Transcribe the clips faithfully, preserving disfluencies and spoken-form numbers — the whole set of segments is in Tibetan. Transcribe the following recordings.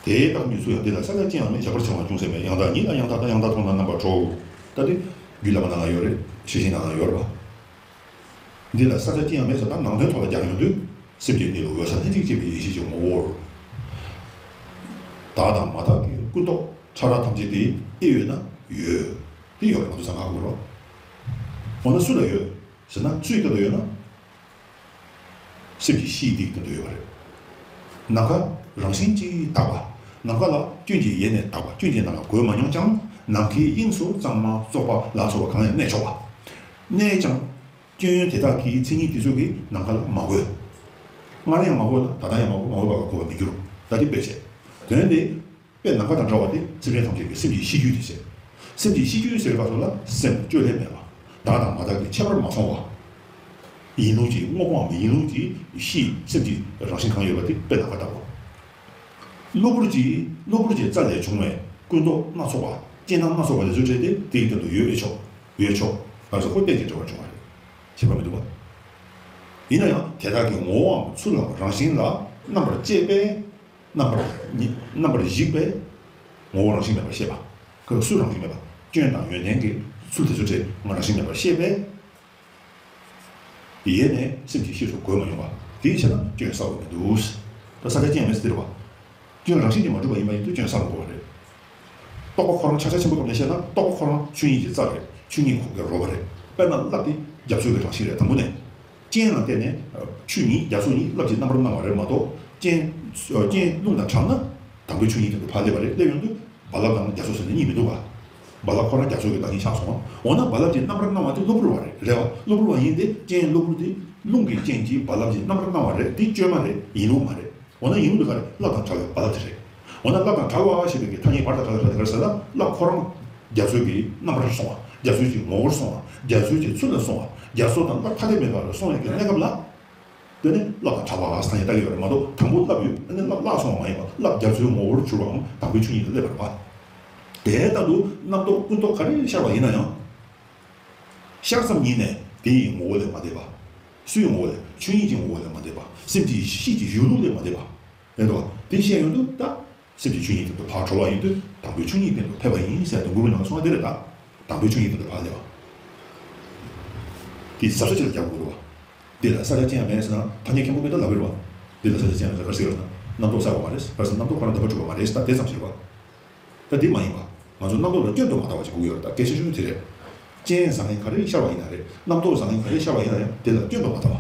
དེའི་རྟགས་མི་ཚུལ་ཡང་འདི་ལ་ས་ཆ་ཅི་ཡང་མེད། བཞག་པར་བྱ་བ་ཅུང་ཟད་མེད། ཡང་དག་ཉིད་ལ་ཡང་དག་ལྟ། ཡང་དག་མཐོང་ན་རྣམ་པར་གྲོལ། ད་འདི་རྒྱུད་བླ་མ་ནང་ལ་ཡོད་རེད། ཤེར་ཕྱིན་ནང་ལ་ཡོད་རེད་པ། འདི་ལ་ས་ཆ་ཅི་ཡང་མེད་ཟེར་ན་ནང་དོན་ཐོག་ལ་རྒྱག་ཡོང་དུས། སེམས་ཀྱི་གནས་ལུགས་འོད་གསལ་ལྷན་ཅིག་སྐྱེས་པའི་ཡེ་ཤེས་ཀྱི་ངོ་བོར། དག་དང་མ་དག་གི་ཀུན་རྟོག་ཕྲ་རགས་ཐམས་ཅད་དེ་ཨེ་ཡོད་ན་ཡོད། དེ་ཡོད་རེད། ང་ཚོ་གསང་སྔགས་ཀྱི་རོ། འོ་ན་སུ་ལ་ཡོད་ཟེར་ན། སུའི་སྟེང་དུ་ཡོད་ན། སེམས་ཀྱི་གཤིས་དེའི་སྟེང་དུ་ཡོད་པ་རེད། ནམ་མཁའ་རང་བཞིན་གྱིས་དག་པ། ནམ་མཁའ་ལ་སྐྱོན་གྱི་ཡེ་ནས་དག་པ། སྐྱོན་གྱིས་ནམ་མཁའ་གོས་མ་མྱོང་ཀྱང་། ནམ་མཁའི་དབྱིངས་སུ་གཙང་མ་བཙོག་པ་ལ་སོགས་པ་གང་ཡང་གནས་ཆོག་པ། གནས་ཀྱང་། སྐྱོན་དེ་དག་གི་མཚན་ཉིད་དེ་ཚོ་གིས་ནམ་མཁའ་ལ་མ་གོས། སྔར་ཡང་མ་གོས་ལ། ད་ལྟ་ཡང་མ་གོས། མ་གོས་པ་ལ་གོ་བར་མི་འགྱུར། ད་དེ་དཔེ་བྱས། དོན་དེ། དཔེ་ནམ་མཁའ་དང་འདྲ་བ་དེ་སེམས་ཅན་ཐམས་ཅད་ཀྱི་སེམས་ཀྱི་གཤིས་རྒྱུད་དེ་བྱས། སེམས་ཀྱི་གཤིས་རྒྱུད་ཟེར་བའི་སྐབས་སུ་ལ་སེམས་བཅོས་ལྷད་མེད་པ། དག་དང་མ་དག་གི་ཁྱད་པར་མ་སོང་བ། ཡིན་ལུགས་ཀྱི་དངོས་པོའམ་ཡིན་ལུགས་ཀྱི་གཤིས་སེམས་ཀྱི་རང་བཞིན་གང་ཡོད་པ་དེ་དཔེ་ནམ་མཁའ་ལྟ་བུ། གློ་བུར་གྱི་གློ་བུར་གྱི་རྩ་ལས་བྱུང་བའི་ཀུན་རྟོག་སྣ་ཚོགས་པ། རྐྱེན་སྣ་སྣ་ཚོགས་པ་དེ་ཚོའི་གྲས་དེ་དེའི་སྟེང་དུ་ཡོད་ཆོག་ཡོད་ཆོག་ལགས་སོ། ཁོ་རྟེན་ཅིང་འབྲེལ་བར་འབྱུང་བ་རེད། ཁྱད་པར་མི་འདུག་པ། ཡིན་ན་ཡང་དེ་དག་གི་ངོ་བོའམ་ཚུལ་ལའང་རང་བཞིན་ལ་རྣམ་པར་དཔྱད་པས། རྣམ་པར་ཉིད་རྣམ་པར་གཞིག་པས། ངོ་བོ་རང་བཞིན་མེད་པར་ཤེས་པ། ཁོ་ཚུལ་རང་བཞིན་མེད་པ། སྐྱོན་དང་ཡོན་ཏན་གྱི་ཚུལ་དེ་ཚོའི་གྲས་ང་རང་བཞིན་མེད་པར་ཤེས་པས། ཡེ་ནས་སེམས་ཀྱི་གཤིས་སུ་གོས་མ་མྱོང་བ། དེའི་ཕྱིར་ན་སྐྱོན་བསགས་པ་མི་འདུག་ད་ས་ཆ་ཅི་ཡང་མེད་ཟེར་བ། སྐྱོན་རང་བཞིན་གྱིས་མ་གྲུབ་པ་ཡིན་པ་ཡིན་དུས་སྐྱོན་བསགས་མི་དགོས་པ་རེད། རྟོག་པ་ཁོ་རང་ཆ་ཆ་ཆེན་པོ་ཐོག་ནས་བཤད་ན། རྟོག་པ་ཁོ་རང་ཆོས་ཉིད་ཀྱི་རྩ་རེད། ཆོས་ཉིད་ཁོ་གི་རོལ་པ་རེད། དཔེར་ན་རླབས་དེ་རྒྱ་མཚོ་གི་རང་བཞིན་རེད། དང་པོ་ནས། རྐྱེན་ལ་བརྟེན་ནས་ཆུ་ཉིད་རྒྱ་མཚོ་ཉིད་རླབས་ཀྱིས་རྣམ་པར་སྣང་བ་རེད་མ་གཏོགས། རྐྱེན་རྐྱེན་རླུང་དང་བྲལ་ན་དང་པོའི་ཆོས་ཉིད་དེ་ཚོ་ཕར་སླེབས་པ་རེད། སླེབས་ཡོང་དུས་རྦ་རླབས་དང་རྒྱ་མཚོ་ཟེར་ནས་གཉིས་མི་འདུག་ག་རྦ་རླབས་ཁོ་རང་རྒྱ་མཚོ་གི་བདག་ཉིད་ཆགས་སོང་། འོ་ན་རྦ་རླབས་ཀྱིས་རྣམ་པར་སྣང་བ་དེ་གློ་བུར་བ་རེད། རེད་བ། གློ་བུར་བ་ཡིན་ཏེ། རྐྱེན་གློ་བུར་དེ་རླུང་གི་རྐྱེན་གྱིས་རྦ་རླབས་ཀྱིས་རྣམ་པར་སྣང་བ་རེད། དེ་བཅོས་མ་རེད། ཡིན་ལུགས་མ་རེད། འོ་ན་ཡིན་ལུགས་དེ་ག་རེ། རླབས་དང་བྲལ་བའི་རྦ་རླབས་དེ་རེད། འོ་ན་རླབས་དང་བྲལ་བ་ཞེས་པའི་གི་ཐ་སྙད་བར་དང་བྲལ་བ་དེ་ག་རེ་ཟེར་ན། རླབས་ཁོ་རང་རྒྱ་མཚོ་གི་རྣམ་པར་སོང་བ། རྒྱ་མཚོ་གི་ངོ་བོར་སོང་བ། རྒྱ་མཚོ་གི་ཚུལ་ལ་སོང་བ། རྒྱ་མཚོ་དང་རླབས་ཐ་དད་མེད་པར་སོང་བའི་གི་གནས་སྐབས་ལ། དེ་ནི་རླབས་དང་བྲལ་བ་ཟེར་ཐ་སྙད་བཏགས་ཀྱི་ཡོད་རེད་མ་གཏོགས། དང་པོ་རླབས་ཡོད། ཨ་ནི་རླབས་བརླག་སོང་བ་མ་ཡིན་པ། རླབས་རྒྱ་མཚོའི་ངོ་བོར་གྱུར་པའམ་དང་པོའི་ཆོས་ཉིད་དུ་སླེབས་པ་རེད་པ། དེ་ལྟར་དུ་རྣམ་རྟོག་ཀུན་རྟོག་ག་རེ་ཤར་བ་ཡིན་ན་ཡང་། ཤར་ཙམ་ཉིད་ནས་དེ་ཡི་ངོ་བོ་ལས་མ་འདས་པ། སུའི་ངོ་བོ་ལས། ཆོས་ཉིད་ཀྱི་ངོ་བོ་ལས་མ་འདས་པ། སེམས་ཀྱི་གཤིས་ཀྱི་གཞི་ལུགས་ལས་མ་འདས་པ། རེད་དོ། དེ་བཤད་ཡོང་དུས་ད། སེམས་ཀྱི་ཆོས་ཉིད་སྟེང་དུ་ཕར་གྲོལ་བ་ཡིན་དུས་དང་པོའི་ཆོས་ཉིད་སྟེང་དུ་ཕེབས་པ་ཡིན་ཟེར་དུས་མགུར་མའི་ནང་ལ་གསུངས་པ་དེ་རེད་ད། དང་པོའི་ཆོས་ཉིད་སྟེང་དུ་ཕར་སླེབས་པ། དེ་གཟབ་གཟབ་ཅིག་ལ་རྒྱག་དགོས་རེད་བ། འདི་ལ་ས་ཆ་ཅི་ཡང་མེད་ཟེར་ན་ཐ་སྙད་མཁན་པོ་མེད་ད་ལབ་རེད་བ། འདི་ལ་ས་ཆ་ཅི་ཡང་མེད་ཟེར་ག་རེ་ཟེར་ན། རྣམ་རྟོག་བསགས་པ་མ་རེད། ག་རེ་ཟེར། རྣམ་རྟོག་ཁོ་རང་བདེན་པར་གྲུབ་པ་མ་རེད་ཟེར། ད་དེ་ཙམ་ཞིག་རེད་བ། ད་འདི་མ་ཡིན་པ། ང་ཚོ་རྣམ་རྟོག་ལ་སྐྱོན་དུ་མ་ལྟ་བ་ཞིག་དགོས་ཀྱི་ཡོད་རེད། ད་སྐད་ཆ་ཤོད་དེ་རེད། རྐྱེན་བཟང་ངན་ག་རེ་ཤར་བ་ཡིན་ན་རེད། རྣམ་རྟོག་བཟང་ངན་ག་རེ་ཤར་བ་ཡིན་ན་ཡང་དེ་ལ་སྐྱོན་དུ་མ་ལྟ་བ།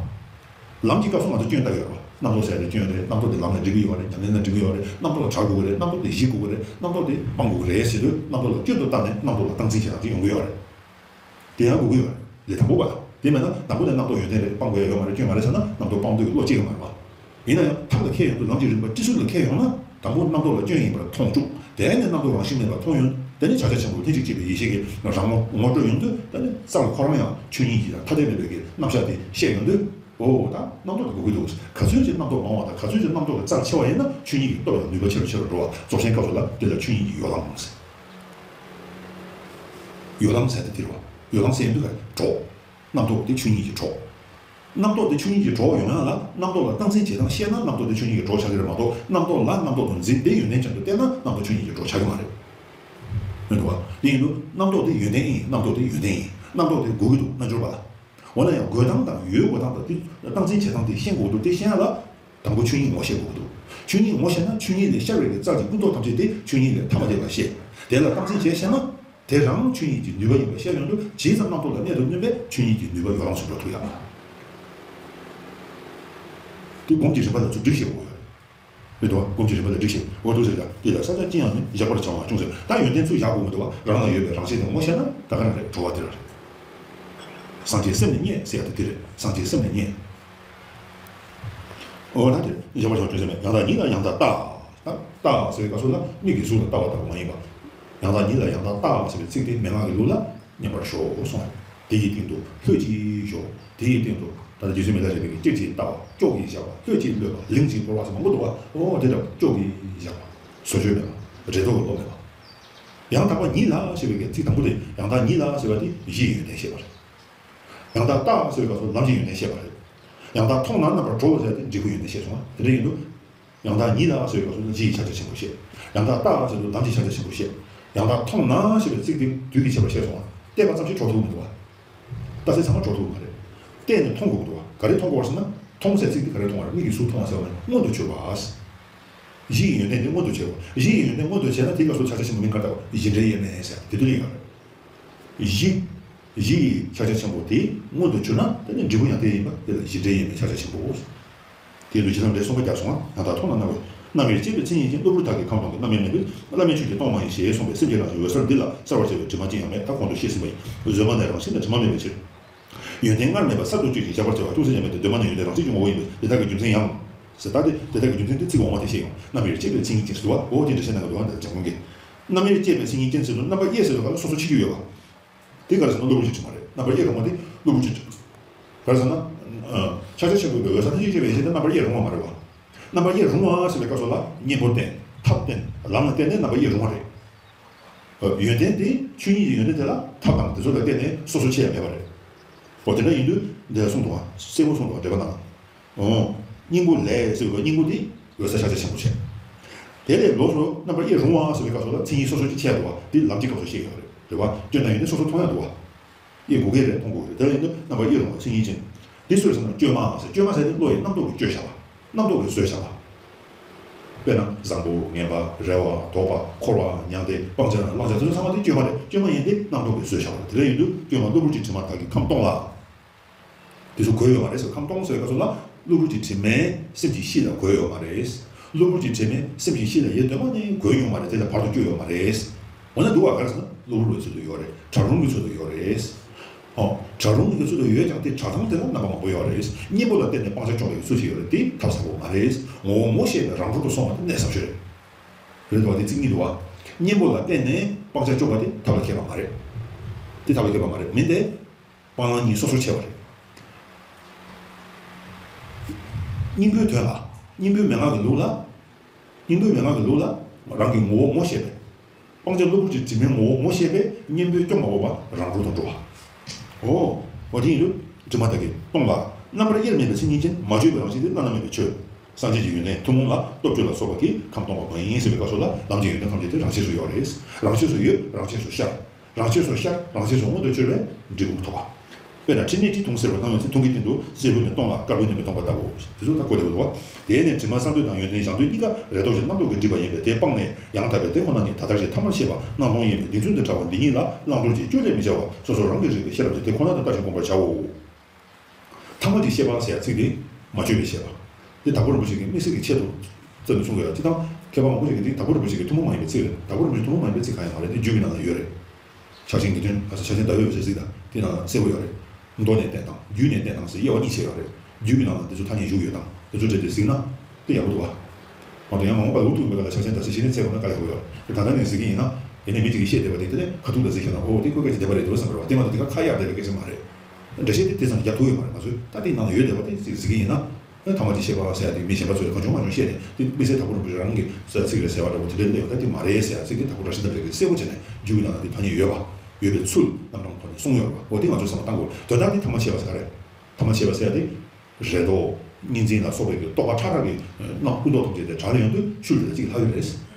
ལམ་གྱི་སྐབས་སུ་ང་ཚོ་སྐྱོན་ལྟ་གི་ཡོད་རེད་བ། རྣམ་རྟོག་ཟེར་ཡ་དེ་སྐྱོན་རེད། རྣམ་རྟོག་དེ་ལམ་ལ་འགྲིག་གི་ཡོད་རེད། ཉམས་ལེན་ལ་འགྲིག་གི་ཡོད་རེད། རྣམ་རྟོག་ལ་དྲག་དགོས་ཀྱི་རེད། རྣམ་རྟོག་དེ་གཞིག་དགོས་ཀྱི་རེད། རྣམ་རྟོག་དེ་སྤང་དགོས་ཀྱི་རེད་ཟེར་དུས་རྣམ་རྟོག་ལ་སྐྱོན་དུ་བཏང་ནས་རྣམ་རྟོག་ལ་སྟངས་འཛིན་བྱེད་སྟངས་ཅིག་ཡོང་གི་ཡོད་རེད། དེ་ཡང་དགོས་ཀྱི་ཡོད་རེད། ལས་དང་པོ་པ་དང་། དེ་མེད་ན་དང་པོ་ནས་རྣམ་རྟོག་ཡོན་ཏན་རེད། སྤང་དགོས་ཡ་ཡོད་མ་རེད། སྐྱོན་མ་རེད་ཟེར་ན་རྣམ་རྟོག་སྤང་དུས་བློ་སྐྱེ་གི་མ་རེད་བ། ཡིན་ན་ཡང་ཐབས་ལ་མཁས་ཡོང་དུས། ལམ་གྱི་རིམ་པ་སྤྱི་སྲོལ་ལ་མཁས་ཡོང་ན། དང་པོ་རྣམ་རྟོག་ལ་སྐྱོན་ཡིན་པར་མཐོང་བཅུག་དེ་ནས་རྣམ་རྟོག་རང་བཞིན་མེད་པར་མཐོང་ཡོང་། དེ་ནས་བྱ་བྱེད་ཆེན་པོ་ལྷན་ཅིག་སྐྱེས་པའི་ཡེ་ཤེས་ཀྱི་རང་ངོ་ངོ་སྤྲོད་ཡོང་དུས། ད་ནི་རྩ་ལ་ཁོ་རང་ཡང་ཆོས་ཉིད་ཀྱི་ཐ་དད་མེད་པའི་གི་རྣམ་གཞག་དེ་ཤེས་ཡོང་དུས། འོ་ད་རྣམ་རྟོག་དེ་དགོས་ཀྱི་འདུག་ག་ཚོད་ཅིག་རྣམ་རྟོག་མང་བ་དང་ག་ཚོད་ཅིག་རྣམ་རྟོག་གི་རྩལ་ཆེ་བ་ཡིན་ན་ཆོས་ཉིད་ཀྱི་སྟོབས་ཡང་ནུས་པ་ཆེ་རུ་ཆེ་རུ་འགྲོ་བ། རྫོགས་ཆེན་སྐབས་སུ་ལ་དེ་ལ་ཆོས་ཉིད་ཀྱི་ཡོ་ལང་ཟེར། ཡོ་ལང་ཟེར་དེ་དེ་རེད་བ། ཡོ་ལང་ཟེར་ཡོང་དུས་ག་རེ། གྲོགས། རྣམ་རྟོག་དེ་ཆོས་ཉིད་ཀྱི་གྲོགས། རྣམ་རྟོག་དེ་ཆོས་ཉིད་ཀྱི་གྲོགས་ཡོང་ཡ་ལ་རྣམ་རྟོག་ལ་སྟངས་འཛིན་བྱེད་སྟངས་ཤེས་ན་རྣམ་རྟོག་དེ་ཆོས་ཉིད་ཀྱི་གྲོགས་ཆགས་ཀྱི་རེད་མ་གཏོགས། རྣམ་རྟོག་ལ་རྣམ་རྟོག་ཏུ་འཛིན་པའི་ཡོན་ཏན་ཅན་དུ་བསྟེན་ན་རྣམ་རྟོག་ཆོས་ཉིད་ཀྱི་གྲོགས་ཆགས་ཀྱི་མ་རེད། མི་འདུག་བ། དེ་ཡིན་དུས་རྣམ་རྟོག་དེ་ཡོན་ཏན་ཡིན། རྣམ་རྟོག་དེ་ཡོན་ཏན་ཡིན། རྣམ་རྟོག་དེ་དགོས་ཀྱི་འདུག་རྣལ་འབྱོར་པ་ལ། འོ་ན་ཡང་དགོས་སྟངས་དང་ཡོད་དགོས་སྟངས་དང་། དེ་སྟངས་འཛིན་བྱེད་སྟངས་དེ་ཤེས་དགོས་ཀྱི་འདུག་དེ་ཤེས་ཡ་ལ་དང་པོ་ཆོས་ཉིད་ངོ་ཤེས་དགོས་ཀྱི་འདུག་ཆོས་ཉིད་ངོ་ཤེས་ན་ཆོས་ཉིད་ལས་ཤར་བའི་གི་རྩལ་གྱི་ཀུན་རྟོག་ཐམས་ཅད་དེ་ཆོས་ཉིད་ལས་ཐ་མ་དེ་ལ་ཤེས། དེ་ལ་སྟངས་འཛིན་བྱས་ཤེས་ན། དེ་རང་ཆོས་ཉིད་ཀྱི་ནུས་པ་ཡིན་པ་ཤེས་ཡོང་དུས། ཇི་ཙམ་རྣམ་རྟོག་ལ་གནད་དུ་བསྣུན་པས་ཆོས་ཉིད་ཀྱི་ནུས་པ་ཡོ་ལང་སུ་འགྲོ་ཐུབ་ཡ། དེ་སྒོམ་གྱི་རིམ་པ་ལ་ཚུར་སྒྲིག་ཤེས་དགོས་ཡོད་རེད་དོ། སྒོམ་གྱི་རིམ་པ་ལ་སྒྲིག་ཤེས་དགོས་འདུག་ཟེར་ཡ། དེ་ལ་ས་ཆ་ཅི་ཡང་མིན། བཞག་པར་བྱ་བ་ཅུང་ཟད། ད་ཡོན་ཏན་ཚུར་བཞག་དགོས་མི་འདུག་བ། རང་ལ་ཡོད་པའི་རང་བཞིན་དེ་ངོ་ཤེས་ན་ད་ག་རང་རེད། གྲོལ་བ་དེ་རང་རེད། སངས་རྒྱས་སེམས་ནི་རྙེད་ཟེར་ཡ་དེ་དེ་རེད། སངས་རྒྱས་སེམས་ནི་རྙེད། འོ་ན་དེ་བཞག་པར་བྱ་བ་ཅུང་ཟད་མེད། ཡང་དག་ཉིད་ལ་ཡང་དག་ལྟ། ད་ལྟ་ཟེར་བའི་སྐབས་སུ་ལ་མིག་གིས་གཟུགས་ལ་ལྟ་བ་ལྟ་བུ་མ་ཡིན་པ། ཡང་དག་ཉིད་ལ་ཡང་དག་ལྟ་ཟེར་བའི་ཚིག་དེ་མན་ངག་གི་ལུགས་ལ་མཉམ་པར་ཞོག་གསུངས། དེ་ཡི་སྟེང་དུ་ལྷོད་ཅིག་ཞོག་དེ་ཡི་སྟེང་དུ་ད་ལྟ་རྗེ་བཙུན་མི་ལ་རས་པས་ཀྱི་ཀྱེག་ཅིག་ལྟ་བ། ཀྱོག་གིས་བཞག་པ། ལྷོད་ཅིག་གློད་པ། ལིང་ཅིག་བོར་བ་ཟེར་མང་པོ་འདུག་བ། འོ་དེ་འདྲ་ཀྱོག་གིས་བཞག་པ། བཟོ་བཅོས་མེད་པ། རེ་དོགས་ཀྱི་བློ་མེད་པ། ཡང་དག་པ་ཉིད་ལ་ཞེས་པའི་ཚིག་དང་པོ་དེ། ཡང་དག་ཉིད་ལ་ཞེས་པ་དེ་གཞིའི་ཡོན་ཏན་བཤད་པ་རེད། ཡང་དག་ལྟ་ཟེར་བའི་སྐབས་སུ་ལམ་གྱི་ཡོན་ཏན་བཤད་པ་རེད། ཡང་དག་མཐོང་ན་རྣམ་པར་གྲོལ་ཟེར་ཏེ་འབྲས་བུའི་ཡོན་ཏན་བཤད་སོང་བ། དེ་འདྲ་ཡིན་དུས། ཡང་དག་ཉིད་ལ་ཟེར་བའི་སྐབས་སུ་གཞི་ཡི་ཕྱག་རྒྱ་ཆེན་པོ་བཤད། ཡང་དག་ལྟ་ཟེར་དུས་ལམ་གྱི་ཕྱག་རྒྱ་ཆེན་པོ་བཤད། ཡང་དག་མཐོང་ན་ཞེས་པའི་ཚིག་དེ་དུས་ཀྱི་ཁྱད་པར་བཤད་སོང་བ། བལྟས་པ་ཙམ་གྱིས་གྲོལ་ཐུབ་མི་འདུག་བ། ལྟ་ཚད་ཚང་མ་གྲོལ་ཐུབ་མ་རེད། བལྟས་ནས་མཐོང་དགོས་ཀྱི་འདུག་བ། ག་རེ་མཐོང་དགོས་པ་ཟེར་ན། མཐོང་ཟེར་ཚིག་དེ་ག་རེ་མཐོང་བ་རེད། མིག་གིས་གཟུགས་མཐོང་བ་ཟེར་བ་ནི་མངོན་དུ་གྱུར་པ། གཞི་ཡི་ཡོན་ཏན་དེ་མངོན་དུ་བྱས་པ། གཞི་ཡི་ཡོན་ཏན་མངོན་དུ་བྱས་ན་དེའི་སྐབས་སུ་ཕྱག་རྒྱ་ཆེན་པོ་མིང་ག་རེ་བཏགས་པ། གཞི་འབྲས་དབྱེར་མེད་ཟེར་དེ་དུས་ལ་ཡོད་རེད། གཞི། གཞི་ཡི་ཕྱག་རྒྱ་ཆེན་པོ་དེ་མངོན་དུ་གྱུར་ན་དེ་ནི་འབྲས་བུ་ཡང་དེ་ཡིན་པ་དེ་ལ་གཞི་འབྲས་དབྱེར་མེད་ཕྱག་རྒྱ་ཆེན་པོ། དེ་ལུ་ཇི་ལྟར་འབྲས་གསུངས་པ་རྒྱག་སོང་ང་། ཡང་དག་མཐོང་ན་རྣམ་པར། རྣམ་དབྱེར་བཅས་པའི་མཚན་ཉིད་ཅན། གློ་བུར་དག་གིས་ཁམས་སྟོང་གི། རྣམ་དབྱེར་མེད་པའི་བླ་མེད་ཆོས་ཀྱི་སྟོང་མ་ཡིན་ཞེས་གསུངས་པས་སེམས་ཀྱི་རང་བཞིན་འོད་གསལ་འདི་ལ་གསལ་བར་བྱ་བའི་དྲི་མ་ཅི་ཡང་མེད། ད་གོང་དུ་བཤད་ཟིན་པ་ཡིན། གཟོད་མ་ནས་རང་བཞིན་ལས་དྲི་མ་མེད་པའི་ཕྱིར། ཡོན་ཏན་སྔར་མེད་པ་གསར་དུ་བཅོས་ཤིང་བཞག་པར་བྱ་བ་ཅུང་ཟད་ཀྱང་མེད་དེ། གདོད་མ་ནས་ཡོན་ཏན་རང་བཞིན་གྱི་ངོ་བོ་ཡིན་པས་དེ་དག་གི་རྒྱུ་མཚན་ཡང་། ཟེར་ད་དེ་དེ་དག་གི་རྒྱུ་མཚན་དེ་ཚིག་འོག་མ་དེ་བཤད་ཡོང་། རྣམ་དབྱེར་བཅས་པའི་མཚན་ཉིད་ཅན་ཟེར་དུས་འོ་དེ་འགྲེལ་བཤད་གནང་གི་འདུག་ཨ། འདིར་སྦྱང་ཁུངས་ཀྱི། རྣམ་དབྱེར་བཅས་པའི་མཚན་ཉིད་ཅན་ཟེར་དུས་རྣམ་པར་དབྱེ་ཟེར་བའི་སྐབས་ལ་སོ་སོ་ཕྱེ་རྒྱུ་ཡོད་པ། དེ་ག་རེ་ཟེར་ན་གློ་བུར་གྱི་དྲི་མ་རེད། རྣམ་པར་དབྱེ་རུང་བ་དེ་གློ་བུར་གྱི་དྲི། ག་རེ་ཟེར་ན། ཕྱག་རྒྱ་ཆེན་པོའི་འོད་གསལ་ཐམས་ཅད་མཁྱེན་པའི་ཡེ་ཤེས་དེ་རྣམ་པར་དབྱེ་རུང་བ་མ་རེད་བ། རྣམ་པར་དབྱེ་རུང་བ་ཟེར་བའི་སྐབས་སུ་ལ་གཉེན་པོར་བསྟེན། ཐབས་བསྟེན། ལམ་ལ་བརྟེན་ནས་རྣམ་པར་དབྱེ་རུང་བ་རེད། ཡོན་ཏན་དེ་ཆོས་ཉིད་ཀྱི་ཡོན་ཏན་དེ་ལ་ཐབས་དང་དེ་ཚོ་ལ་བརྟེན་ནས་སོ་སོ་ཕྱེ་ཡ་མེད་པ་རེད། འོ་དེ་འདྲ་ཡིན་དུས་འདིར་གསུངས་འདུག་བ། གསལ་པོ་གསུངས་འདུག་བ། འགྲེལ་པ་ནང་། འོ། སྙིང་པོ་ལས་ཟེར་བའི་སྙིང་པོ་དེ་འོད་གསལ་ཕྱག་རྒྱ་ཆེན་པོ་བྱས། དེ་ལས་ལོགས་སུ་རྣམ་པར་དབྱེ་རུང་བ་ཟེར་བའི་སྐབས་སུ་ལ་མཚན་ཉིད་སོ་སོ་ཅིག་ཕྱེ་འདུག་བ། དེ་ལམ་གྱི་སྐབས་སུ་བཤད་ཡོད་རེད། རེད་བ། སྐྱོན་དང་ཡོན་ཏན་སོ་སོ་མཐོང་ཡ་འདུག་བ། དབྱེ་དགོས་ཀྱི་རེད། མཐོང་དགོས་ཀྱི་རེད། དེ་ལ་ཡིན་དུས་རྣམ་པར་དབྱེ་རུང་བ་མཚན་ཉིད་ཅན། འདི་སུ་རེད་ཟེར་ན་བཅོས་མ་ཟེར། བཅོས་མ་ཟེར་དེ་བློ་ཡིས་རྣམ་རྟོག་གིས་བཅོས་བཞག་པ། རྣམ་རྟོག་གིས་བཟོས་བཞག་པ། དཔེར་ན་བཟང་པོ་ངན་པ་རེ་བ་དོགས་པ་འཁོར་བ་མྱང་འདས་སྤང་བྱ་བླང་བྱ་དེ་ཚོ་ཚང་མ་དེ་བཅོས་མ་རེད། བཅོས་མ་ཡིན་ཏེ་རྣམ་རྟོག་གིས་བཟོས་བཞག་པ་རེད། དེ་འདྲ་ཡིན་དུས་བཅོས་མ་གློ་བུར་གྱི་དྲི་མ་དག་གིས་ཁམས་སྟོང་ལ། དེ་ཚོ་གོས་ཡོད་མ་རེད་ཟེར། ཁམས་སྟོང་ཟེར་བའི་སྐབས་སུ་ལ་གློ་བུར་གྱི་དྲི་མས་སེམས་ཀྱི་གཤིས་ལ་གོས་ཡོད་མ་རེད། གློ་བུར་གྱི་དྲི་མས་སེམས་ཀྱི་གཤིས་ལ་ཡེ་གདོད་མ་ནས་གོས་ཡོད་མ་རེད། དེ་ལ་བར་དུ་གཅོད་ཡོད་མ་རེད། འོ་ན་འདུག་བ། ག་རེ་ཟེར་ན་གློ་བུར་བའི་ཚུལ་དུ་ཡོད་རེད། གྲལ་རུང་གི་ཚུལ་དུ་ཡོད་རེད། ཨོ། གྲལ་རུང་གི་ཚུལ་དུ་ཡོད་ཀྱང་དེ་གྲལ་སྟངས་དེ་ལ་རྣམ་པ་མང་པོ་ཡོད་རེད། གཉེན་པོ་ལ་བརྟེན་ནས་སྤང་བྱ་སྐྱོང་བའི་ཚུལ་ཞིག་ཡོད་རེད། དེ་ཐབས་ཟབ་པོ་མ་རེད། ངོ་བོ་ངོ་ཤེས་པའི་རང་གྲོལ་དུ་སོང་བ་དེ་གནད་ཟབ་ཤོས་རེད། རེད་འདུག་བ། དེ་ཚིག་གཉིས་འདུག་བ། གཉེན་པོ་ལ་བརྟེན་ནས་སྤང་བྱ་སྐྱོང་བ་དེ་ཐབས་ལ་མཁས་པ་མ་རེད། དེ་ཐབས་ལ་མཁས་པ་མ་རེད། མིན་ཏེ། སྤང་བླང་གཉིས་སོ་སོར་ཕྱེ་བ་རེད། སྙིང་པོའི་དོན་ལ། སྙིང་པོའི་མན་ངག་གི་ལུགས་ལ། སྙིང་པོའི་མན་ངག་གི་ལུགས་ལ་རང་གི་ངོ་བོ་ངོ་ཤེས་པས། སྤང་བྱ་གློ་བུར་གྱི་དྲི་མའི་ངོ་བོ་ངོ་ཤེས་པས་གཉེན་པོས་སྐྱོང་མ་དགོས་པར་རང་གྲོལ་དུ་འགྲོ་བ། འོ། འོ་དེ་ཡིན་དུས་དྲི་མ་དག་གིས་སྟོང་པ། རྣམ་པར་དབྱེར་མེད་པའི་མཚན་ཉིད་ཅན། མ་བཅོས་པའི་རང་བཞིན་དེ་བླ་ན་མེད་པའི་ཆོས། སངས་རྒྱས་ཀྱི་ཡོན་ཏན་ཐུན་མོང་ལ་སྟོབས་བཅུ་ལ་སོགས་པ་གིས་ཁམས་སྟོང་པ་མ་ཡིན་ཟེར་བའི་སྐབས་སུ་ལ་ལམ་གྱི་ཡོན་ཏན་ཐམས་ཅད་དེ་རང་ཆས་སུ་ཡོད་རེད། རང་ཆས་སུ་ཡོད། རང་ཆས་སུ་ཤར། རང་ཆས་སུ་ཤར། རང་ཆས་སུ་མངོན་དུ་གྱུར་པས་འབྲས་བུ་ཐོབ་པ། དཔེར་ན་ཕྲིན་ལས་ཁྲི་མཐོང་ཟེར་བ་དང་། ཡོད་ཚད་མཐོང་གི་སྟེང་དུ་སྲད་བུ་ནི་སྟོང་ལ་དཀར་པོ་ནི་མི་སྟོང་པ་ལྟ་བུ། དེ་ཚོ་ད་གོ་བདེ་པོ་འདུག་བ། དེ་ནས་དྲི་མ་གསང་འདུས་དང་ཡོན་ཏན་སྦྱང་འདུས་གཉིས་ཀ་རེ་དོགས་ཀྱི་རྣམ་རྟོག་གི་སྒྲིབ་པ་ཡིན་པས་དེ་སྤངས་ནས་ཡང་དག་པའི་དེ་ཁོ་ན་ཉིད་ད་ལྟར་གྱི་ཐ་མལ་ཤེས་པ་སྣང་སྟོང་ཡིན་པས་བདེན་རྫུན་དང་བྲལ་བ་འདི་ཉིད་ལ་བླང་དོར་གྱི་བཅོས་ལས་མི་བྱ་བར་སོ་སོ་རང་གིས་རིག་པའི་ཤེས་རབ་ཀྱིས་དེ་ཁོ་ན་དུ་བལྟ་ཞིང་སྒོམ་པར་བྱའོ། ཐ་མལ་གྱི་ཤེས་པ་ཟེར་ཡ་ཚིག་འདི་མ་བཅོས་པའི་ཤེས་པ། འདི་དྭགས་པོ་རིན་པོ་ཆེ་གིས་དམིགས་བསལ་གྱི་ཆེད་དུ་བརྩམས་ནས་གསུངས་ཡོད། སྤྱིར་བཏང་མཁས་པ་མང་པོ་ཞིག་གིས་འདི་དྭགས་པོ་རིན་པོ་ཆེ་གི་ཐུན་མོང་མ་ཡིན་པའི་ཚིག་རེད། དྭགས་པོ་རིན་པོ་ཆེ་ཐུན་མོང་མ་ཡིན་པའི་ཚིག་གང་ཡང་མ་རེད། འདི་རྒྱུད་ཀྱི་ནང་ལ་ཡོད་རེད། ཕྱག་ཆེན་གྱི་དོན། ཕྱག་ཆེན་ཟླ་འོད་ཟེར་ཚིག་དང་དེའི་ནང་ལ་གསལ་པོ་ཡོད་རེད། མདོ་ནས་བསྟན་དང་རྒྱུད་ནས་བསྟན་དང་ཟེར་དབྱེ་བ་གཉིས་ཕྱེ་ཡོད་རེད། རྒྱུད་ཀྱི་ནང་ལ་འདི་ཚོ་ཐ་སྙད་བཞུགས་ཡོད་དང་དེ་ཚོ་འབྲེལ་ཏེ་གཟིགས་ན་དེ་ཡག་པོ་འདུག་བ། མ་གཏོགས་ཡང་མ་འོངས་པ་ལུགས་མཐུན་པའི་སྐབས་ལ་ཕྱག་ཆེན་ཟླ་ཟེར་གཞི་ནས་འཚོལ་དགོས་ན་དཀའ་ལས་ཁག་པོ་ཡོད་རེད། ད་ལྟ་ནས་གཟིགས་ཀྱི་ཡིན་ན། ཡིན་ནའི་མི་གཅིག་གིས་བཤད་བསྡད་པ་དེ་དེ་ནས་ཁ་ཐུག་ལ་གཟིགས་ཤེས་ན། འོ་དེ་ཁོའི་སྐད་ཆ་བདེན་པ་རེད་འདུག་བསམ་པ་རེད་བ། དེ་མ་གཏོགས་དེ་ག་ཁ་གཡར་བསྡད་པའི་སྐད་ཆ་མ་རེད། འགྲེལ་བཤད་དེ་དེ་ཙམ་རྒྱག་ཐུབ་ཡོད་མ་རེད། ང་ཚོས་ད་ལྟའི་ནང་ལ་ཡོད་བསྡད་པ་དེ་ཅིག་གཟིགས་ཀྱི་ཡིན་ན། ཨ། ཐ་མལ་གྱི་ཤེས་པ་ཟེར་ཡ་དེ་མི་གཞན་པ་ཚོས་གང་བྱུང་མང་བྱུང་བཤད་ནས་དེ་དམིགས་བསལ་དྭགས་པོ་རིན་པོ་ཆེ་རང་གི་ཚིག་རེད་ཟེར་བ་འདྲ་པོ་དེ་འདྲ་སླེབས་ཡོད། ད་དེ་མ་རེད་ཟེར་ཡ་ཚིག་དེ་དྭགས་པོ་བཀྲ་ཤིས་དར་རྒྱས་ཀྱིས་གསལ་པོ་བྱས་ནས་རྒྱུད་ཀྱི་ནང་ལ་དེ་ཐ་སྙད་ཡོད་པ། ཡོད་པའི་ཚུལ་རྣམ་གྲངས་ཐོག་ནས་གསུངས་ཡོད་རེད་བ། འོ་དེ་ང་ཚོས་བསམ་བློ་བཏང་དགོས། དོན་དག་དེ་ཐ་མལ་ཤེས་པ་ཟེར་ག་རེད། ཐ་མལ་ཤེས་པ་ཟེར་ཡ་དེ། རེ་དོགས། གཉིས་འཛིན་ལ་སོགས་པའི་རྟོག་པ་ཕྲ་རགས་ཀྱི་རྣམ་ཀུན་རྟོག་ཐམས་ཅད་དེ་བྲལ་ཡོང་དུས་ཤུལ་དེ་ལ་གཅིག་ལྷག་ཡོད་རེད།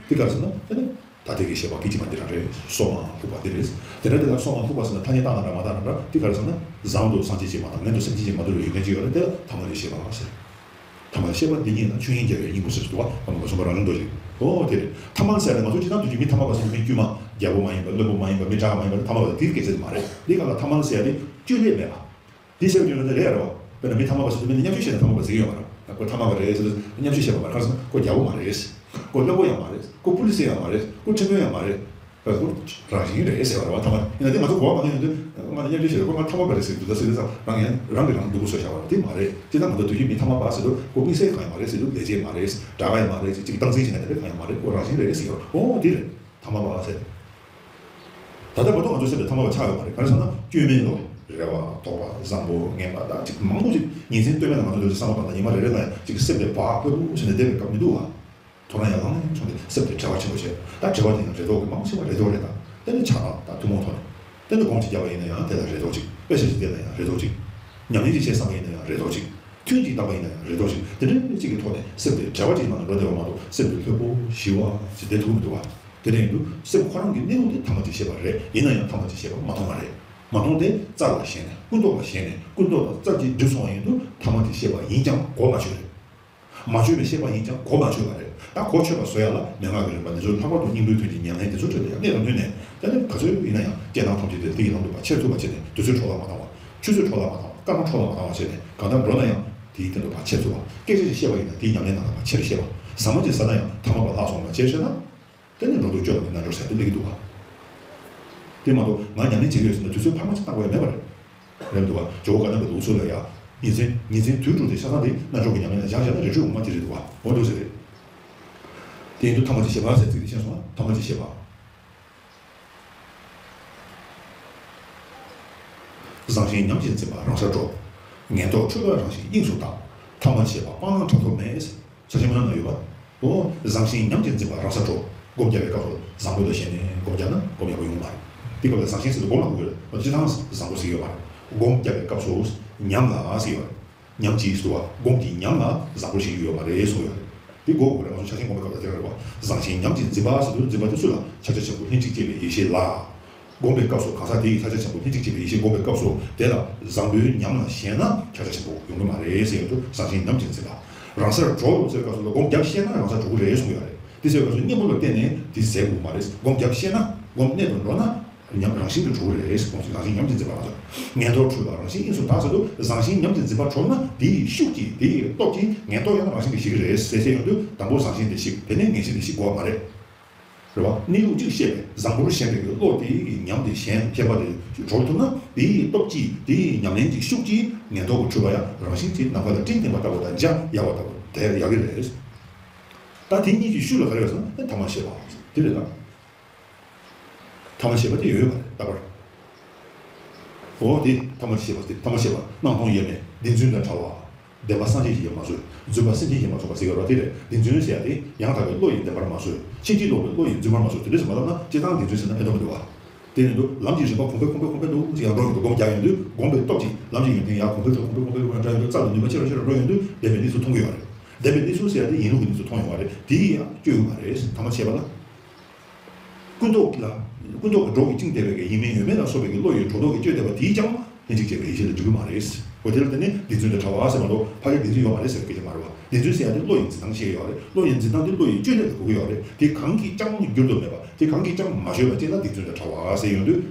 དེ་ག་རེ་ཟེར་ན་དེ་ནི། ད་ལྟའི་གི་ཤེས་པ་སྐད་ཅིག་མ་འདི་རང་རེད། སོ་མ་ལྷུག་པ་འདི་རེད། དེ་འདྲ་དེ་ལ་སོ་མ་ལྷུག་པ་ཟེར་ན་ཐ་སྙད་བཏགས་ན་འདྲ་མ་བཏགས་ན་འདྲ། དེ་ག་རེ་ཟེར་ན་བཟང་དུ་སངས་རྒྱས་ཀྱིས་མ་བཏང་། ངན་དུ་སེམས་ཅན་གྱིས་མ་བཏུལ་བའི་ཡོན་ཏན་ཅིག་ཡོད་རེད། དེ་ལ་ཐ་མལ་གྱི་ཤེས་པ་ཟེར། ཐ་མལ་ཤེས་པ་འདི་ཉིད་ལ་ཆོས་དབྱིངས་རྒྱལ་བའི་སྙིང་པོ་ཟེར་དུས་བ། ཨ་མ་གསུངས་པ་རང་བྱུང་རྡོ་རྗེ། ཨོ་དེ་རེད། ཐ་མལ་ཟེར་ཡ་ནི་ང་ཚོ་སྤྱིར་བཏང་དུ་རྒྱུད་མི་ཐ་མལ་པ་ཟེར་དུས་མི་དཀྱུས་མ་རྒྱལ་པོ་མ་ཡིན་པ་བློན་པོ་མ་ཡིན་པ་མི་དྲག་མ་ཡིན་པ་ཐ་མལ་པ་དེའི་སྐད་ཆ་དེ་མ་རེད། འདི་ག་ལ་ཐ་མལ་ཟེར་ཡ་དེ་བཅོས་ལས་མེད་པ། དེ་ཟེར་བ་ཡོད་ན་དེ་ཡ་རེད་བ། དཔེར་ན་མི་ཐ་མལ་པ་ཟེར་དུས་མི་ནི་མཉམ་ཞུགས་བྱས་ནས་ཐ་མལ་པ་ཟེར་གྱི་ཡོད་མ་རེད། ཁོ་ཐ་མལ་པ་རེད་ཟེར་དུས་མཉམ་ཞུགས་བྱས་པ་མ་རེད། ཁོ་རྒྱལ་པོ་མ་རེད། ཁོ་བློན་པོ་ཡང་མ་རེད། ཁོ་པུ་ལི་སི་ཡང་མ་རེད། ཁོ་ཁྲིམས་དཔོན་ཡང་མ་རེད། ཁོ་རང་བཞིན་རེད་ཟེར་བ་རེད་བ། ཐ་མལ་ཡིན་ན་དེ་ང་ཚོ་གོ་བ་མ་ལོན་ཡོང་དུས་ང་ལ་མཉམ་ཞུགས་བྱས་ཁོ་ང་ཐ་མལ་པ་རེད་ཟེར་གྱི་འདུག་ད་ཟེར་དུས་ཙང་རང་ཡང་རང་གིས་རང་སྡུག་པོ་བཟོས་བཞག་པ་རེད། དེ་མ་རེད། ཅི་ལྟར་ང་ཚོ་དུས་རྒྱུན་མི་ཐ་མལ་པ་ཟེར་དུས་ཁོ་དམིགས་བསལ་གང་ཡང་མ་རེད་ཟེར་དུས་ལས་བྱེད་མ་རེད། གྲྭ་པ་ཡང་མ་རེད། ཅིག་སྟངས་འཛིན་བྱེད་མཁན་དེ་འདྲ་གང་ཡང་མ་རེད། ཁོ་རང་བཞིན་རེད་ཟེར་གྱི་ཡོད། ཨོ་དེ་རེད། ཐ་མལ་པ་ཟེར། ད་ལྟ་བར་དུ་ང་ཚོའི་སེམས་ལ་ཐ་མལ་པ་ཆགས་ཡོད་མ་རེད། ག་རེ་ཟེར་ན་སྐྱོན་མེད་ལོ། རེ་བ་དོགས་པ་བཟང་པོ་ངན་པ་དང་ཅིག་མང་པོ་ཅིག་ཉིན་མཚན་ལྟོས་མེད་ལ་ང་ཚོ་འདི་ཚོ་བསམ་བློ་བཏང་ན་ཉི་མ་རེ་རེ་ལ་ཡང་ཅིག་སེམས་དེ་བག་ཕེབས་པོ་བྱས་ནས་བསྡད་པའི་སྐབས་མི་འདུག་ཨ། ཐོ་རངས་ཡར་ལངས་ནས་བྱུང་སྟེ་སེམས་དེ་བྲེལ་བ་ཆེན་པོ་བྱས། ད་བྲེལ་བ་དེ་ཡང་རེ་དོགས་ཀྱི་མང་ཆེ་བ་རེ་དོགས་རེད། ད་དེ་ནས་ཆགས་སྡང་ད་ཐུན་མོང་ཐོག་ནས་དེ་ནས་སྒོམ་ཅིག་བརྒྱབ་པ་ཡིན་ན་ཡང་དེ་ལ་རེ་དོགས་ཅིག་དཔེ་ཆ་ཅིག་བལྟས་ན་ཡང་རེ་དོགས་ཅིག་ཉམས་ལེན་ཅིག་བྱས་བསམ་པ་ཡིན་ན་ཡང་རེ་དོགས་ཅིག་ཐུན་གཅིག་བཏང་པ་ཡིན་ན་ཡང་རེ་དོགས་ཤིག་དེ་འདྲ་གཅིག་གི་ཐོག་ནས་སེམས་དེ་བྲལ་བ་གཅིག་ནང་ལ་འགྲོ་བསྡད་པ་མ་གཏོགས། སེམས་དེ་ལྷོད་པོ་ཞི་བ་ཞིག་བསྡད་ཐུབ་མི་འདུག་བ། དེ་འདྲ་ཡིན་དུས་སེམས་ཁོ་རང་གི་གནས་ལུགས་དེ་ཐ་མ་དེ་ཤེས་པ་རེད། ཡིན་ན་ཡང་ཐ་མ་དེ་ཤེས་པ་མ་མཐོང་བ་རེད། མ་མཐོང་སྟེ་རྩལ་ལ་ཞེན་ནས་ཀུན་རྟོག་ལ་ཞེན་ནས། ཀུན་རྟོག་དང་རྩལ་གྱིས་བསྒྲིབས་སོང་བ་ཡིན་དུས་ཐ་མ་དེ་ཤེས་པ་ཡིན་ཀྱང་གོ་མ་ཆོད་རེད། མ་ཆོད་པའི་ཤེས་པ་ཡིན་ཀྱང་གོ་མ་ཆོད་པ་རེད། ད་གོ་ཆོད་པ་བཟོ་ཡ་ལ་མན་ངག་གི་རིམ་པ་འདི་ཚོ། ལྷག་པར་དུ་སྙིང་པོའི་དོན་གྱི་ཉམས་ལེན་འདི་ཚོ་ཁྲོད་དུ་ཡང་གནད་དུ་བསྣུན་ནས། དེ་ནི་ག་ཚོད་ཡིན་ན་ཡང་རྐྱེན་དང་ཐམས་ཅད་དེ་དེ་ཡི་ལམ་དུ་ཕར་ཆེར་ཐུབ་པ་བྱས་ནས། དུས་ཚོད་འཕྲོ་བརླག་མ་བཏང་བ། ཆུ་ཚོད་འཕྲོ་བརླག་མ་བཏང་བ། སྐར་མ་འཕྲོ་བརླག་མ་བཏང་བ་བྱས་ནས། གང་ལྟར་འགྲོ་ན་ཡང་དེའི་སྟེང་དུ་ཕར་ཆེར་ཚུད་པ། སྐད་ཆ་ཞིག་བཤད་པ་ཡིན་ན་དེའི་ཉམས་ལེན་ནང་ལ་ཕར་ཆེར་བཤད་པ། ཟ་མ་ཅིག་ཟ་ན་ཡང་ཐ་མག་པ་ལྷག་སོང་བ་བྱས་བཤད་ན། དེ་ནི་འགྲོ་འདུག་སྤྱོད་པ་གི་རྣལ་འབྱོར་ཟེར་དེ་སླེབས་ཀྱི་འདུག་བ། དེ་མ་གཏོགས་ང་ཉམས་ལེན་བྱེད་ཀྱི་ཡོད་ཟེར་ན་དུས་ཚོད་འཕར་མ་ཅིག་བཏང་དགོས་ཡ་མེད་པ་རེད། རེད་འདུག་བ། ཇོ་བོ་ཀ་ན་པའི་ལུགས་སྲོལ་ལ་ཡ། ཉིན་མཚན་ཉིན་མཚན་དུས་དྲུག་དེ་ཆ་ཚང་དེ་རྣལ་འབྱོར་གྱི་ཉམས་ལེན་ལ་བཞག་བཞག་ན་རི་ཁྲོད་འོ་མ་ཅིག་རེད་འདུག་བ། འོ་འདུག་ཟེར་རེད། དེ་ཡིན་དུས་ཐ་མ་ཅིག་ཤེས་པ་ཟེར་ཚིག་དེ་ཤེས་སོང་ང་། ཐ་མ་ཅིག་ཤེས་པ། བཟང་ཞིང་ཉམས་ཀྱིས་འཛིན་པ་རང་སར་གྲོལ། ངན་རྟོག་འཁྲུལ་པ་རང་བཞིན་དབྱིངས་སུ་དག། ཐ་མ་ཅིག་ཤེས་པ་སྤང་བླང་བྲལ་ཐོབ་མེད། ཕྱག་ཆེན་པོ་ནང་ན་ཡོད་པ། འོ། བཟང་ཞིང་ཉམས་ཀྱིས་འཛིན་པ་རང་སར་གྲོལ། སྒོམ་རྒྱག་པའི་སྐབས་སུ་བཟང་པོ་དང་ཞེན་ནས་སྒོམ་རྒྱག་ན་སྒོམ་ཡག་པོ་ཡོང་མ་རེད། དེ་སྐབས་ལ་བཟང་ཞིང་ཟེར་དུས་སྒོམ་ལ་གོ་དགོས་རེད། སྤྱིར་བཏང་བཟང་པོ་ཟེར་གྱི་ཡོད་མ་རེད། སྒོམ་རྒྱག་པའི་སྐབས་སུ་ཉམས་ལ་ཟེར་ཡོད་རེད། ཉམས་ཀྱིས་ཟེར་བ། སྒོམ་གྱི་ཉམས་ལ་བཟང་པོ་ཞིག་ཡོད་མ་རེད་གསུངས་ཡོད་རེད། དེ་གོ་དགོས་རེད། ང་ཚོ་ཕྱག་ཆེན་སྒོམ་པའི་སྐབས་ལ་དེ་རེད་བ། བཟང་ཞིང་ཉམས་ཀྱིས་འཛིན་པ་ཟེར་དུས་འཛིན་པ་དེ་སུ་ལ། ཕྱག་རྒྱ་ཆེན་པོ་ལྷན་ཅིག་སྐྱེས་པའི་ཡེ་ཤེས་ལ། སྒོམ་པའི་སྐབས་སུ་གང་ཟག་དེ་ཡིས་ཕྱག་རྒྱ་ཆེན་པོ་ལྷན་ཅིག་སྐྱེས་པའི་ཡེ་ཤེས་སྒོམ་པའི་སྐབས་སུ་དེ་ལ་བཟང་པོའི་ཉམས་ལ་ཞེན་ན་ཕྱག་རྒྱ་ཆེན་པོ་ཡོང་གི་མ་རེད་ཟེར་ཡོང་དུས་བཟང་ཞིང་ཉམས་ཀྱིས་འཛིན་པ། རང་སར་གྲོལ་ཟེར་སྐབས་སུ་ལ་སྒོམ་རྒྱབ་ཤེས་ན་རང་སར་གྲོལ་གི་རེད་གསུངས་ཡོད་རེད། དེ་ཟེར་སྐབས་སུ་གཉེན་པོ་ལ་བརྟེན་ནས་དེ་ཟེར་དགོས་མ་རེད། སྒོམ་རྒྱབ་ཤེས་ན་སྒོམ་གནད་དུ་འགྲོ་ན་ཉམས་རང་བཞིན་དུ་གྲོལ་གི་རེད་ཟེར། སྒོམ་ཞིང་རང་བཞིན་ཉམས་ཀྱིས་འཛིན་པ་རང་སར། ངན་རྟོག་འཁྲུལ་པ་རང་བཞིན་དབྱིངས་སུ་དག་ཟེར་དུས་བཟང་ཞིང་ཉམས་ཀྱིས་འཛིན་པ་གྲོལ་ན་དེ་ཡི་ཤུགས་ཀྱིས་དེ་ཡི་སྟོབས་ཀྱིས་ངན་རྟོག་ཡང་རང་བཞིན་གྱིས་ཞི་གི་རེད་ཟེར་བཤད་ཡོང་དུས་དང་པོ་བཟང་ཞིང་དེ་ཞིག་དེ་ནས་ངན་ཞེན་དེ་ཞིག་དགོས་པ་མ་རེད། རེད་བ། གནས་ལུགས་གཅིག་ཤེས་པའི་བཟང་པོར་ཞེན་པའི་བློ་དེ་ཉམས་དེ་ཞེན་ཞེན་པ་དེ་གྲོལ་ཐུབ་ན། དེ་ཡི་སྟོབས་ཀྱིས་དེ་ཡི་ཉམས་ལེན་གྱི་ཤུགས་ཀྱིས་ངན་རྟོག་གི་འཁྲུལ་པ་ཡང་རང་བཞིན་གྱིས་ནམ་མཁའ་ལ་སྤྲིན་འཐེན་པ་ལྟ་བུ་དང་འཇའ་ཡལ་བ་ལྟ་བུ་དེ་ཡལ་གྱི་རེད། ད་དེ་གཉིས་ཀྱི་ཤུལ་ལ་ག་རེ་ཡོད་ཟེར་ན་ཐ་མ་ཤེས་པ་དེ་རེད་ད། ཐ་མ་ཤེས་པ་དེ་ཡོད་ཡོད་པ་རེད་ད་བར། འོ་དེ་ཐ་མ་ཤེས་པ་དེ་ཐ་མ་ཤེས་པ་སྣང་སྟོང་དབྱེར་མེད་བདེན་རྫུན་དང་བྲལ་བ། བདེན་པ་སངས་རྒྱས་ཀྱིས་ཡང་མ་བཟོད། རྫུན་པ་སེམས་ཅན་གྱིས་མ་བཟོད་པ་ཟེར་ཡོད་རེད་བ། དེ་རེད། བདེན་རྫུན་ཟེར་ཡ་དེ་ཡང་དག་པའི་བློ་ཡི་བདེན་པར་མ་བཟོད། ཕྱིན་ཅི་ལོག་པའི་བློ་ཡི་རྫུན་པར་མ་བཟོད། དེ་འདྲ་ཞིག་མ་བསླབ་ན་སྤྱིར་བཏང་བདེན་རྫུན་ཟེར་ན་ཕན་ཐོགས་མི་འདུག་བ། དེ་ཡིན་དུས་ལམ་གྱི་རིམ་པ་གོང་འཕེལ་གོང་འཕེལ་གོང་འཕེལ་དུ་ཅིག་ཡར་འགྲོ་ཡོང་དུས་སྒོམ་རྒྱག་ཡོང་དུས་སྒོམ་པའི་སྟོབས་ཀྱིས་ལམ་གྱི་ཡོན་ཏན་ཡར་གོང་འཕེལ་འགྲོ་གོང་འཕེལ་གོང་འཕེལ་གོང་འཕེལ་འགྲོ་ཡོང་དུས་རྩལ་ལ་ནུས་པ་ཆེ་རུ་ཆེ་རུ་འགྲོ་ཡོང་དུས་བདེན་པའི་གནས་ཚུལ་མཐོང་གི་ཡོད་རེད། བདེན་པའི་གནས་ཚུལ་ཟེར་ཡ་དེ་ཡིན་ལུགས་ཀྱི་གནས་ཚུལ་མཐོང་ཡོང་བ་རེད། དེ་ཡང་བཅོས་ཡོང་བ་རེད། ཐ་མ་ཤེས་པ་ལ། ཀུན་རྟོག་ལ། ཀུན་རྟོག་གི་སྒྲོག་གིས་བཅིངས་བསྡད་པའི་ཡིན་མིན་ཡོད་མེད་ལ་སོགས་པའི་བློ་ཡི་སྒྲོ་འདོགས་ཀྱིས་བཅད་བསྡད་པ་དེས་ཀྱང་ལྷན་ཅིག་སྐྱེས་པའི་ཡེ་ཤེས་ལ་འགྲིག་གི་མ་རེད། འོ་དེ་ལ་བརྟེན་ནས་བདེན་རྫུན་དང་བྲལ་བ་ཟེར་མ་གཏོགས་ཕ་གིར་བདེན་རྫུན་ཡོད་མ་རེད་ཟེར་བའི་སྐད་ཆ་མ་རེད་བ། བདེན་རྫུན་ཟེར་ཡ་དེ་བློ་ཡི་འཛིན་སྟངས་ཤེས་ཡོད་རེད། བློ་ཡི་འཛིན་སྟངས་དེ་བློ་ཡི་བཅོས་གནས་ལ་གོ་གི་ཡོད་རེད། དེ་གང་གིས་ཀྱང་འགྱུར་དུ་མེད་པ། དེ་གང་གིས་ཀྱང་མ་བཅོས་པ་ཅིག་ལ་བདེན་རྫུན་དང་བྲལ་བ་ཟེར་ཡོང་དུས།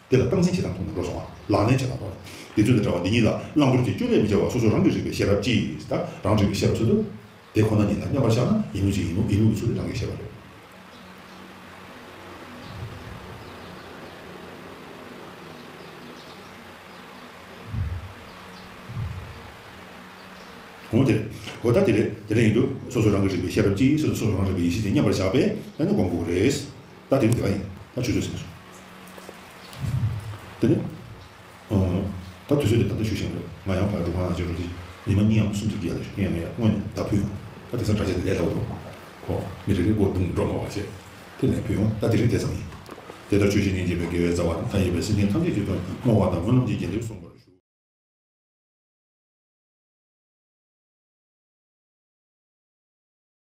དེ་ལ་སྟངས་འཛིན་བྱེད་སྟངས་ཐོག་ནས་འགྲོ་སོང་བ། ལག་ལེན་བྱེད་སྟངས་ཐོག་ནས། བདེན་རྫུན་དང་བྲལ་བ་འདི་གཉིས་ལ་བླང་དོར་གྱི་བཅོས་གནས་མི་བྱ་བ་སོ་སོ་རང་གིས་རིག་པའི་ཤེས་རབ་ཀྱིས་ད་རང་རིག་པའི་ཤེས་རབ་ཚུལ་དུ། དེ་ཁོ་ན་ཉིད་ལ་མཉམ་པར་བཞག་ན་ཡིན་ལུགས་ཀྱི་ཡིན་ལུགས་ཡིན་ལུགས་ཀྱི་ཚུལ་དུ་རང་གིས་ཤེས་པ་རེད། འོ་དེ་རེད། འོ་ད་དེ་རེད། དེ་འདྲ་ཡིན་དུས་སོ་སོ་རང་གི་རིག་པའི་ཤེས་རབ་ཀྱིས་སོ་སོ་སོ་སོ་རང་རིག་པའི་ཡེ་ཤེས་ཀྱིས་མཉམ་པར་བཞག་པས་ད་ནི་སྒོམ་དགོས་ཀྱི་རེད། ད་དེ་ནི་དེ་ག་ཡིན། ད་ཆུ་ཚོད་ཟིན་སོང་། དེ་ནི། ཨོ། ད་དུས་ཚོད་དེ་ད་ལྟ་ཞུ་བཞིན་རེད། ང་ཡང་ཕར་འགྲོ་ཁང་ལ་ཅིག་འགྲོ་དུས་ཉི་མ་གཉིས་ཡང་གསུམ་ཅིག་བརྒལ་ལ་ཞུ་ཡང་ཡང་སྔོན་ནས་ད་ཕུལ་ཡོང་། ད་དེང་སང་དྲ་རྒྱ་དེ་ལས་སླ་བོ་འདུག་ཁོ་མི་རེ་རེ་སྒོ་བརྡུང་འགྲོ་མ་བ་བྱས། དེ་ནས་ཕུལ་ཡོང་། ད་དེ་རིང་དེ་ཙམ་ཡིན། དེ་ལྟར་ཆོས་བཞིན་ཉིད་བྱེད་པའི་དགེ་བའི་རྩ་བ་མཐའ་ཡས་པའི་སེམས་ཅན་ཐམས་ཅད་ཀྱི་དོན་བསྔོ་བ་དང་སྨོན་ལམ་གྱི་རྒྱས་འདེབས་གསུངས་པ།